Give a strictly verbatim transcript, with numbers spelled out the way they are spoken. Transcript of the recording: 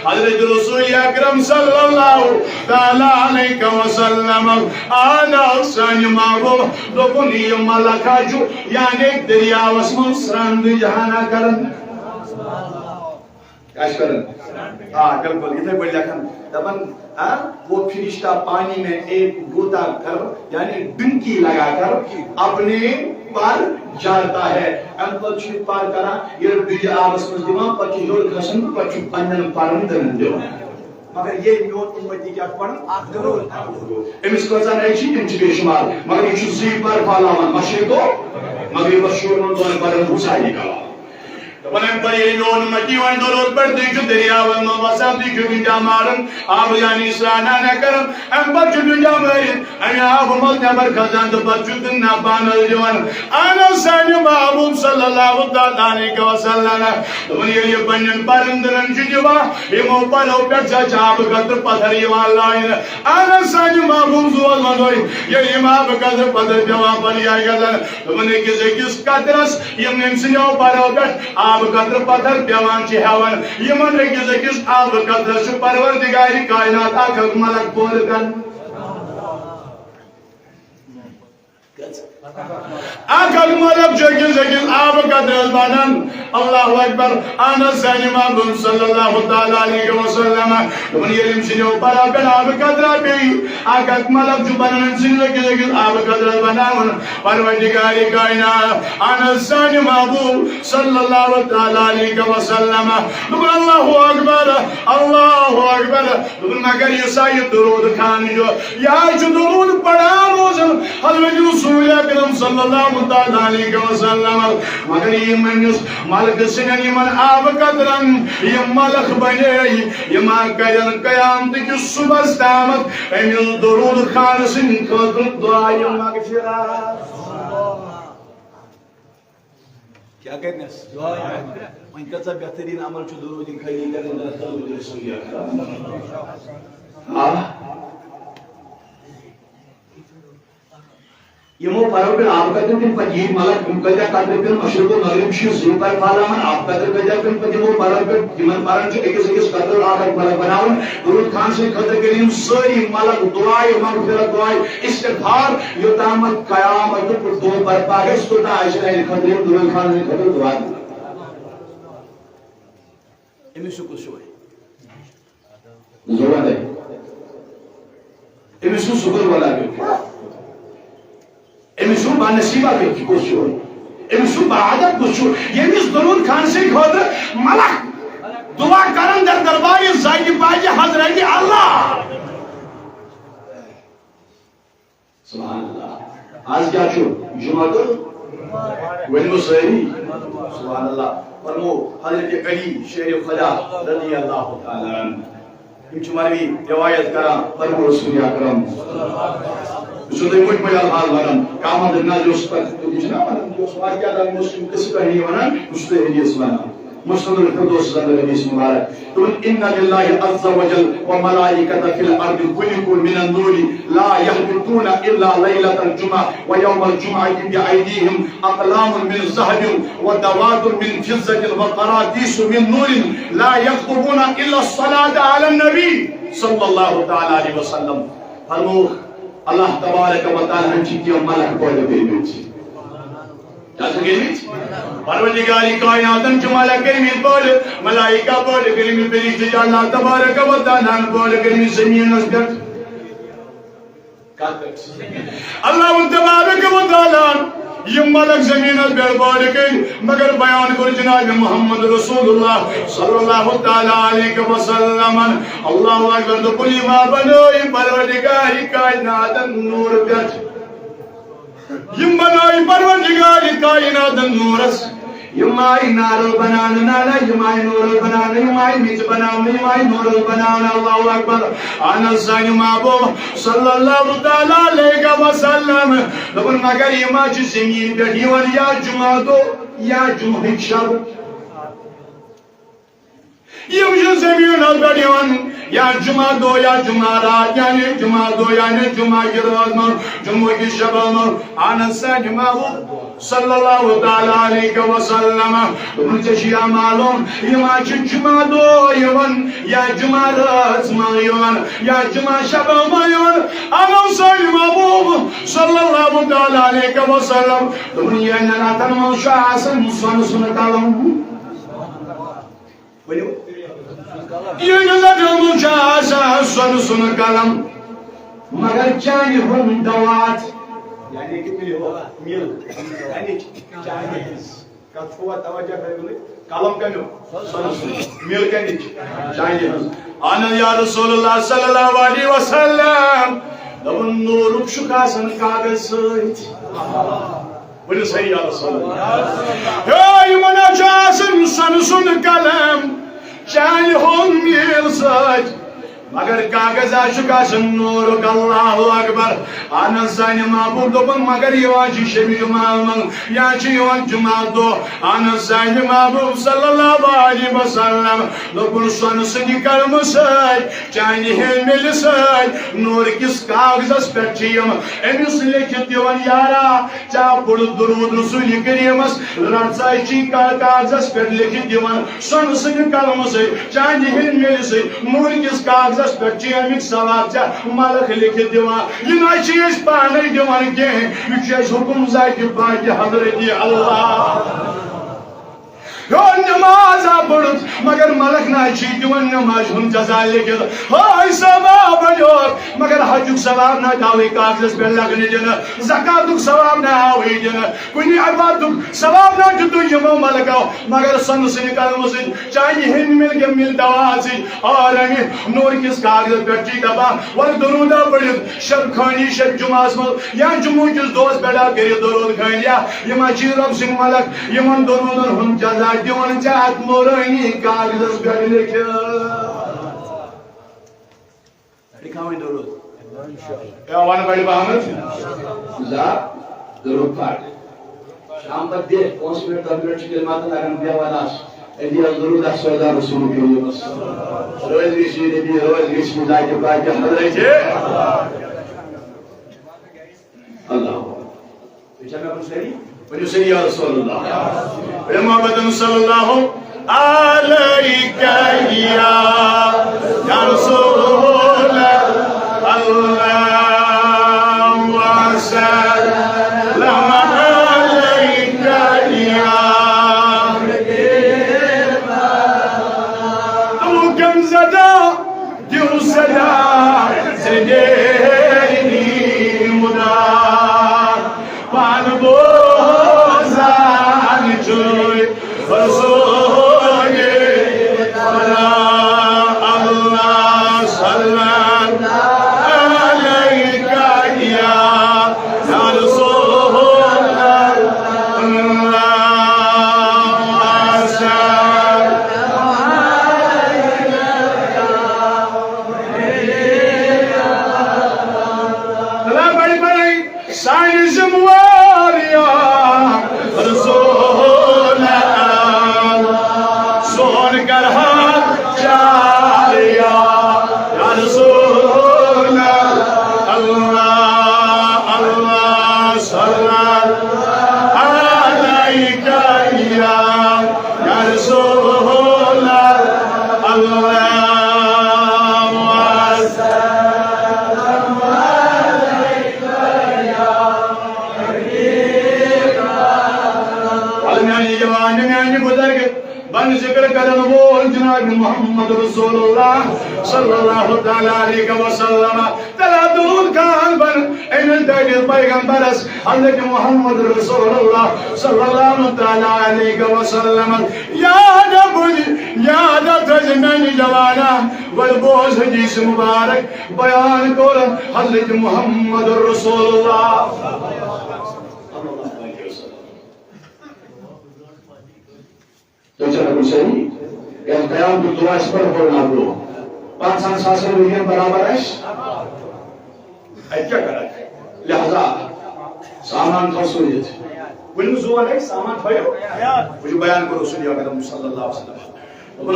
حضرت رسول اکرم صلی اللہ تعالیٰ علیہ وسلم آو سانہِ محبوب، دوٚپُن، یہِ ملک ہا چھُ، یعنی دٔریاوس منٛز سرٛان دٔج ہنا کران۔ کیٛاہ چھِ کران؟ آ، بِلکُل، یِتھَے پٲٹھۍ لیکھان، دَپان، ہاں، وہ فرشتہ پانی میں ایک غوطہ کر، یعنی ڈنکی لگا کر اپنے پر جاتا ہے۔ اَمہِ پتہٕ چھُ یہِ پر کران، ییٚلہِ بیٚیہِ آبَس منٛز دِوان، پتہٕ چھُ ہیوٚر کھسان، پتہٕ چھُ پنٛنٮ۪ن پرن دِوان۔ مگر ییٚلہِ میون اُمتی کیٛاہ چھُ پران؟ اکھ درود۔ أمِس کۭژاہ نَے چھِ، تِم چھِ بے شُمار۔ مگر یہِ چھُ زٕے پر پھہلاوان، مشرق و مغربس چھُ یِمن دۄن پرن ہُنٛد سارے کلام۔ دَپان، اَمہِ پتہٕ ییٚلہِ میون اُمتی وۄنۍ درود پرِ، تُہۍ چھِو دٔریاوَن منٛز وَسان، تُہۍ چھِو ڈُنجا ماران، آبہٕ یعنی سرٛان ہنا کران، اَمہِ پتہٕ چھُ ڈُنجا مٲرِتھ اَمہِ آبہٕ منٛز نٮ۪بر کھسان تہٕ پتہٕ چھُ تِم نہ پانَس دِوان۔ اَہَن حظ، سانہِ محبوب صلی اللہ تعالیٰ علیہ وسلم۔ دَپان، ییٚلہِ یہِ پنٛنٮ۪ن پرندرن چھُ دِوان، یِمو پرو پٮ۪ٹھ چھِ آبہٕ قطرٕ پتھر یِوان لاینہٕ۔ اَہَن حظ، سانہِ محبوب زوز وَنو، ییٚلہِ یِم آبہٕ قطرٕ پتھر پٮ۪وان پَتہٕ جایہِ گژھان، دَپان، أکِس أکِس قطرس یِم أمۍ سٕنٛدیو پرو پٮ۪ٹھ آبہٕ قطرٕ پتھر پٮ۪وان چھِ ہٮ۪وان، یِمن أکِس أکِس آبہٕ قطرس چھُ پروردگارِ کائنات اکھ اکھ ملک پٲدٕ کران۔ اکھ اکھ ملک چھُ أکِس أکِس آبہٕ قطرس بنان۔ اللہ اکبر۔ اَہَن حظ، سانہِ محبوب صلی اللہ تعالیٰ علیہ وسلم۔ دوٚپُن، ییٚلہِ أمۍ سٕنٛدیو پرو پٮ۪ٹھ آبہٕ قطرہ پیٚیہِ، اکھ اکھ ملک چھُ بنان أمۍ سٕنٛدِ أکِس أکِس آبہٕ قطرس بناوان۔ پروردگارِ کائنات، اَہَن حظ، سانہِ محبوب صلی اللہ تعالیٰ علیہ وسلم۔ دوٚپُن، اللہ اکبر، اللہ اکبر۔ دوٚپُن، مگر یُس ہا یہِ درود خان چھُ، یہِ حظ چھُ درود پران روزان حضرت رسول اکرم صلی اللہ تعالیٰ علیہ وسلم۔ مگر یِم أمِس ملکہٕ سٕنٛدٮ۪ن یِمن آبہٕ قطرن یِم ملک بنے، یِم ہا کرن قیامتہٕ کِس صبحس تامتھ أمِس درود خان سٕنٛدِ خٲطرٕ دعایہِ مغفرت۔ کیٛاہ کرنس؟ وۄنۍ کۭژاہ بہتریٖن عمل چھُ درود خٲلی کرٕنۍ، درود رسول اکرم۔ آ۔ یِمو پرو پٮ۪ٹھ آبہٕ قطرٕ پٮ۪ٹھ پتہٕ یی ملک، یِم کۭتیٛاہ قطرٕ پٮ۪ن مشرق و مغرب چھِ زٕے پر پھہلاوان، آبہٕ قطرٕ کۭتیٛاہ پٮ۪ن پتہٕ یِمو پرو پٮ۪ٹھ، یِمن پرن چھُ أکِس أکِس قطرٕ اکھ اکھ ملک بناوان۔ درود خان سٕنٛدِ خٲطرٕ کٔرۍ یِم سٲری ملک دعایہِ مغفرت، دعایہِ استغفار، یوٚتامتھ قیامتُک دۄہ برپا گژھِ، توٚتام آسہِ نہٕ اَمہِ خٲطرٕ یِم درود خان سٕنٛدِ خٲطرٕ دعا دِوان۔ أمِس چھُ کُس چھُ وۄنۍ؟ زوان ہے۔ أمِس چھُ سُہ گوٚو ولا بیٚیہِ۔ أمِس چھُ بنصیبہ بیٚیہِ کُس چھُ؟ أمِس چھُ بعادت کُس چھُ؟ ییٚمِس درود خان سٕنٛدِ خٲطرٕ ملک دعا کرن در دربار زنگہِ باجہِ حضرت اللہ۔ سبحان اللہ۔ آز کیا چھُ؟ جمعہ تہٕ ؤنِو سٲری۔ سبحان اللہ۔ فرمو حضرت علی شیر خدا رضی اللہ تعالیٰ عنہ۔ یِم چھِ مروی روایت کران، فرمو رسول اکرم۔ یہِ چھُ تۄہہِ مُجمل الفاظ ونان۔ قیامت دۄہ نازل اوس پتہٕ، یہِ چھُنہ ونان، یہِ اوس واقعہ دار، یہِ اوس یِم قصہٕ کہانی ونان، بہٕ چھُس تۄہہِ حدیث ونان۔ مسند الفردوس زن حدیث مبارک۔ تُہُنٛد إن لله عز وجل وملائكة في الأرض خلقوا من النور لا يهبطون إلا ليلة الجمعة ويوم الجمعة بأيديهم أقلام من ذهب ودوات من فضة وقراطيس من نور لا يكتبون إلا الصلاة على النبي صلى الله تعالى عليه وسلم۔ فرمووُکھ، اللہ تبارک و تعالیٰ ہن چھِ کینٛہہ ملک پٲدٕ کٔرمٕتۍ۔ کیٛاہ چھِ کٔرمٕتۍ؟ پروردگار کائناتن چھِ ملک کٔرمٕتۍ پٲدٕ، ملائکہ پٲدٕ کٔرمٕتۍ، فرشتہٕ چھِ اللہ تبارک و تعالیٰ ہن پٲدٕ کٔرمٕتۍ زٔمیٖنس پٮ۪ٹھ۔ کتھ پٮ۪ٹھ؟ اللہ تبارک و تعالیٰ ہن یِم ملک زٔمیٖنس پٮ۪ٹھ پٲدٕ کٔرۍ، مگر بیان کوٚر جناب محمد رسول اللہ صلی اللہ تعالیٰ علیہ وسلمن۔ اللہ اکبر، دوٚپُن، یِم ہا بنٲے پروردگار کائناتن نوٗرٕ پٮ۪ٹھ۔ یِم بنٲے پروردگار کائناتن نوٗرس۔ یِم آیہِ نارل بناونہٕ، نہ، نہ، یِم آیہِ نورل بناونہٕ، یِم آیہِ میٚژِ بناونہٕ، یِم آیہِ نورل بناونہٕ۔ اللہ اکبر۔ اہن حظ، سانہِ محبوب صلی اللہ تعالیٰ علیہ وسلم۔ دوٚپُن، مگر یِم حظ چھِ زٔمیٖن پٮ۪ٹھ یِوان یا جمعہ دۄہ یا جمعہ ہٕکۍ شب۔ یِم چھِ زٔمیٖنَس پٮ۪ٹھ یِوان یا جمعہ دۄہ یا جمعہ راتھ، یعنی جمعہ دۄہ یعنی جمعہ کہِ رٲژ منٛز، جمعہ کِس شبَس منٛز۔ اہن حظ، سانہِ محبوب صلی اللہ تعالیٰ علیہ وسلم۔ دوٚپُن، ژےٚ چھُیا معلوم، یِم حظ چھِ جمعہ دۄہ یِوان، یا جمعہ رٲژ ما یِوان، یا جمعہ شب ما یِوان؟ اَنو سٲنۍ محبوب صلی اللہ تعالیٰ علیہ وسلم۔ دوٚپُن، یِہنٛدٮ۪ن اَتھن منٛز چھُ آسان سۄنہٕ سُنٛد قلم۔ ؤنِو۔ یِہنٛدٮ۪ن اَتھن منٛز چھُ آسان سۄنہٕ سُنٛد قلم، مگر چانہِ ہُنٛد دوات، یعنی کہ مِل، مِل، یعنی چانہِ ہٕنٛز۔ کتھ چھُوا توجہ کرنٕے؟ قلم کمیُک؟ سۄنہٕ سُنٛد۔ مِل کمِچ؟ چانہِ ہٕنٛز۔ اہن یا رسول اللہ صلی اللہ علیہ وسلم۔ دوٚپُن، نوٗرُک چھُکھ آسان کاغذ سۭتۍ۔ ؤنِو سا یا رسول اللہ۔ ہے، یِمن حظ چھُ آسان سۄنہٕ سُنٛد قلم، چانہِ ہُنٛد مِل سۭتۍ۔ مگر کاغذ حظ چھُکھ آسان نوٗرُک، اللہ اکبر۔ اہن حظ سانہِ محبوب دوٚپُن، مگر یِوان چھِ شبِ جمعہ منٛز، یا چھِ یِوان جمعہ دۄہ۔ اہن حظ سانہِ محبوب صلی اللہ علیہ وسلم دوٚپُن، سۄنہٕ سٕنٛدِ قلمہٕ سۭتۍ، چانہِ ہِنٛدِ مِلہِ سۭتۍ، نوٗرٕ کِس کاغذس پٮ۪ٹھ چھِ یِم أمِس لیکھِتھ دِوان، یارا، چا پوٚرُتھ درود رسول کریمس، رٹ سا چی کا-، کاغذس پٮ۪ٹھ لیکھِتھ دِوان، سۄنہٕ سٕنٛدِ قلمہٕ سۭتۍ، چانہِ ہِنٛدِ مِلہِ سۭتۍ، نوٗرٕ کِس کاغذس پٮ۪ٹھ چھِ اَمِکۍ ثواب ژےٚ ملک لیکھِتھ دِوان۔ یہِ نہ چھِ أسۍ پانے دِوان کینٛہہ، یہِ چھُ اَسہِ حُکُم ذاتِ پاکِ حضرتِ اللہ۔ یور نماز آ پٔرِتھ، مگر ملک نہ چھِ دِوان نماز ہُنٛد جزا لیکھِتھ۔ ہاے ثواب یور، مگر حجُک ثواب نہ آوٕے کاغذس پٮ۪ٹھ لگنہٕ دِنہٕ، زکاتُک ثواب نہ آوٕے دِنہٕ، کُنہِ عبادتُک ثواب نہ دیُتُے یِمو ملکو، مگر سۄنہٕ سٕنٛدِ قلمہٕ سۭتۍ چانہِ ہِنٛدِ مِلکہِ مِل دوا سۭتۍ اور اَمہِ نوٗر کِس کاغذس پٮ۪ٹھ چھِ دپان، وۄنۍ درودہ پٔرِتھ شب خٲنی شب جمعہس منٛز یا جمعہ کِس دۄہس پٮ۪ٹھ آ کٔرِتھ درود خٲنیہ۔ یِم حظ چھِ رۄب سٕنٛدۍ ملک، یِمن درودن ہُنٛد جزا دِوان ژےٚ اتھ نورٲنی کاغذس پٮ۪ٹھ لیکھِتھ۔ لکھاوٕنۍ درود۔ یا ون بڑِ پہمتھ۔ زا درود پاک۔ شام پتہٕ دِ پانٛژھ منٹ، دَہ منٹ چھِ تیٚلہِ متہٕ لگان بیٚہوان آس۔ أتی حظ درود اکھ سردار رسول کریمس۔ روز گژھِ نبی، روز گژھِ ذاتِ پاکِ حضرتِ۔ اللہ اکبر۔ تُہۍ چھا مےٚ کُن سٲری؟ ؤنِو سٲری یا رسول اللہ۔ ؤنِو محمد صلی اللہ علیہ یا، یا رسول اللہ، وسلم علیہ یا۔ تو کم زدہ دیو صدا زدینی مدار۔ پان بوزان چھُے رسول خدا۔ اللہ صلی علیک یا، یا رسول اللہ۔ اللہ بڑی بڑی سانہِ ذمہٕ واریا رسول، سون کرہا چاریا یا رسول اللہ، اللہ صلی علیک یا، یا رسول اللہ۔ ول میانہِ جوان، میانہِ بزرگ، بن ذکر کرن وول جناب محمد رسول اللہ صلی اللہ تعالیٰ علیہ وسلم۔ تلا دود خان بن، أمِس دٲدِس پیغمبرس حضرت محمد رسول اللہ صلی اللہ تعالیٰ علیہ وسلم۔ یاد بُج، یاد تھٲزِ میانہِ جوانا، ول بوز حدیث مبارک، بیان کوٚر حضرت محمد رسول اللہ۔ تُہۍ چھِو ہٮ۪کان صحیح؟ ییٚلہِ قیامتُک دۄہ آسہِ، پَتہٕ پَرو نہ برٛونٛہہ۔ پانٛژَن ساسَن ؤرِین برابر آسہِ۔ اَتہِ کیٛاہ کَران؟ لہذا سامان تھاو سوٗزِتھ۔ ؤنِو زور ہے، سامان تھٲیِو۔ وٕچھِو بیان کوٚر رسول اکرم صلی اللہ علیہ وسلم۔